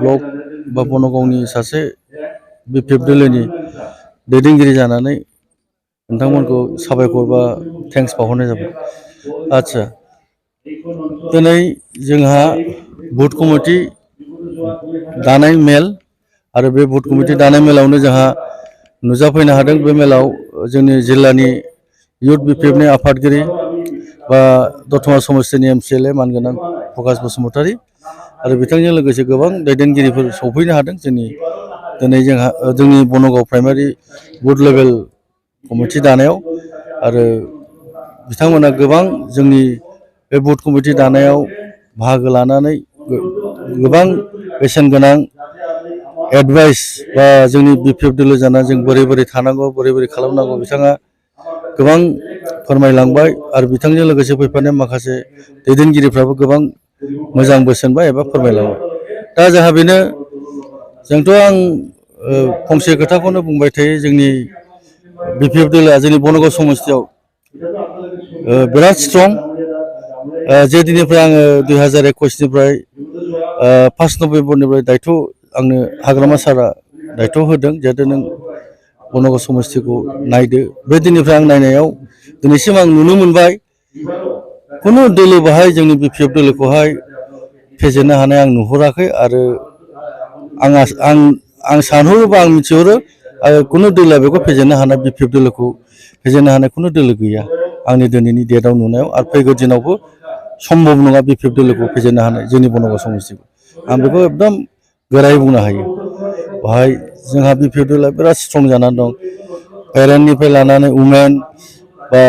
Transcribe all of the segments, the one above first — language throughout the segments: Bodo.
ब्लक बा बनगावनि सासे बिपिएफ दोलोनि दैदेनगिरि जानानै नोंथांमोनखौ साबायखर बा थेंक्स बावहरनाय जाबाय। आच्छा, दिनै जोंहा बुथ कमिटि दानाय मेल आरो बे बुथ कमिटि दानाय मेलावनो जोंहा नुजाफैनो हादों। बे मेलाव जोंनि जिल्लानि इयुथ बिपिएफनि आफादगिरि बा दतमा समस्तिनि एमसिएलए मानगोनां प्रकाश बसुमतारी आरो बिथांजों लोगोसे गोबां दैदेनगिरिफोर सौफैनो हादों। दिनै जोंहा जोंनि बनगाव प्राइमारि बुथ लेभेल कमिटि दानायाव आरो बिथांमोना गोबां जोंनि बे बुथ कमिटि दानायाव बाहागो लानानै गोबां बेसेन गोनां एडभाइस बा जोंनि बिपिएफ दोलो जाना जों बोरै बोरै थानांगौ बोरै बोरै खालामनांगौ बिथाङा गोबां फोरमायलांबाय आरो बिथांजों लोगोसे फैफानाय माखासे दैदेनगिरिफ्राबो गोबां मोजां बोसोन बा एबा फोरमायलांबाय। दा जोंहा बेनो जोंथ' आं फंसे खोथाखौनो बुंबाय थायो, जोंनि बिपिएफ दोलोआ जोंनि बनगाव समस्तियाव बिराद स्ट्रं। जे दिननिफ्राय आङो 2021निफ्राय 5 नभेम्बरनिफ्राय दायथ' आंनो हाग्रामा सारआ दायथ' होदों, जाहाथे नों बनगाव समस्तिखौ नायदो। बे दिननिफ्राय आं नायनायाव दिनैसिम आं नुनो मोनबाय खुनु दोलो बाहाय जोंनि बिपिएफ दोलोखौहाय फेजेननो हानाय आं नुहुराखै आरो आं सानहरोबा आं मिथिहरो खुनु दोलोआ बेखौ फेजेननो हानाय बिपिएफ दोलोखौ फेजेननो हानाय खुनु दोलो गैया आंनि दिनैनि डेटआव नुनायाव। आरो फैगौ दिनावबो सम्भब नङा बिपिएफ दोलोखौ फेजेननो हानाय जोंनि बनगाव समस्तिखौ। आं बेखौ एकदम गोरायै बुंनो हायो। बेवहाय जोंहा बिपिएफ दोलोआ बिराद स्ट्रं जानानै दं। पेरेन्टनिफ्राय लानानै वुमेन बा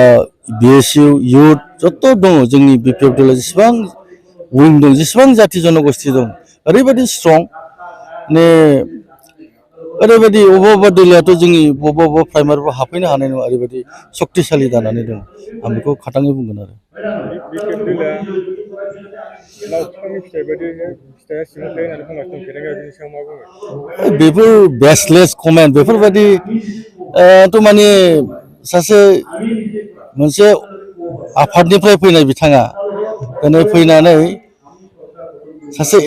बिएसइउ इयुथ जत' दङ जोंनि बिपिएफ दोलोआ जेसेबां उइं दं, जेसेबां जाथि जनगोष्ठी दं, ओरैबायदि स्ट्रं माने ओरैबायदि अबेबा दोलोआथ' जोंनि बबेबा प्राइमारिफ्राव हाबफैनो हानाय नङा, ओरैबायदि सक्तिशालि जानानै दं। आं बेखौ खाथाङै बुंगोन आरो। बेफोर बेसलेस कमेन्ट, बेफोरबायदि थ' माने सासे मोनसे आफादनिफ्राय फैनाय बिथाङा दिनै फैनानै सासे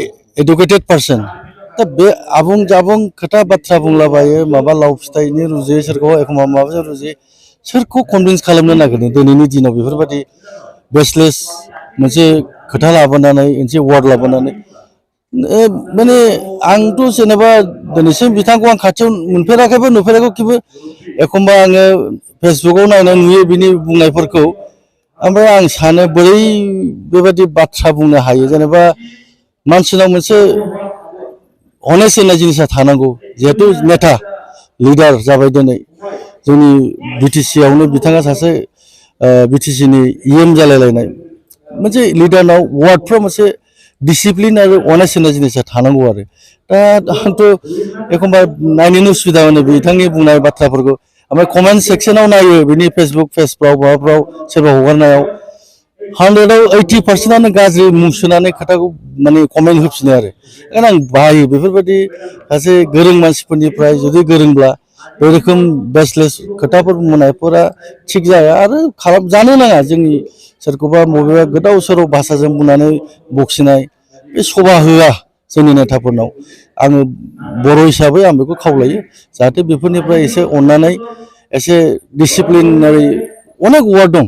एडुकेटेड पार्सन, दा बे आबुं जाबुं खोथा बाथ्रा बुंलाबायो, माबा लाव फिथाइनि रुजुयो, सोरखौबा एखमबा माबाजों रुजुयो। सोरखौ कनभिन्स खालामनो नागिरदों दिनैनि दिनाव बेफोरबायदि बेसलेस मोनसे खोथा लाबोनानै मोनसे वार्ड लाबोनानै माने आंथ' जेनेबा दिनैसिम बिथांखौ आं खाथियाव मोनफेराखैबो नुफेराखै, खिन्थु एखमबा आङो फेसबुकाव नायनानै नुयो बिनि बुंनायफोरखौ। ओमफ्राय आं सानो बोरै बेबायदि बाथ्रा बुंनो हायो। जेनेबा मानसिनाव मोनसे अनेस्ट होननाय जिनिसा थानांगौ। जिहेथु नेता लिडार जाबाय दिनै जोंनि बिटिसिआवनो बिथाङा सासे बिटिसिनि इएम जालायलायनाय मोनसे लिडारनाव वार्डफ्राव मोनसे डिसिप्लिन आरो अनेस्ट होननाय जिनिसा थानांगौ आरो। दा आंथ' एखमबा नायनोनो उसुबिदा मोनो बिथांनि बुंनाय बाथ्राफोरखौ। ओमफ्राय कमेन्ट सेक्सनाव नायो बिनि फेसबुक पेजफ्राव माबाफ्राव सोरबा हगारनायाव 100आव 80%आनो गाज्रि मुं सोनानै खोथाखौ माने कमेन्ट होफिनो आरो। ओंखायनो आं बायो बेफोरबायदि सासे गोरों मानसिफोरनिफ्राय जुदि गोरोंब्ला बे रोखोम बेसलेस खोथाफोर बुंनायफोरा थिग जाया आरो जानो नाङा। जोंनि सोरखौबा बबेबा गोदाव सोराव भाषाजों बुंनानै बखिनाय बे सभा होआ जोंनि नेताफोरनाव। आङो बर' हिसाबै आं बेखौ खावलायो जाहाथे बेफोरनिफ्राय एसे अननानै एसे डिसिप्लिनारि अनेक वार्ड दं।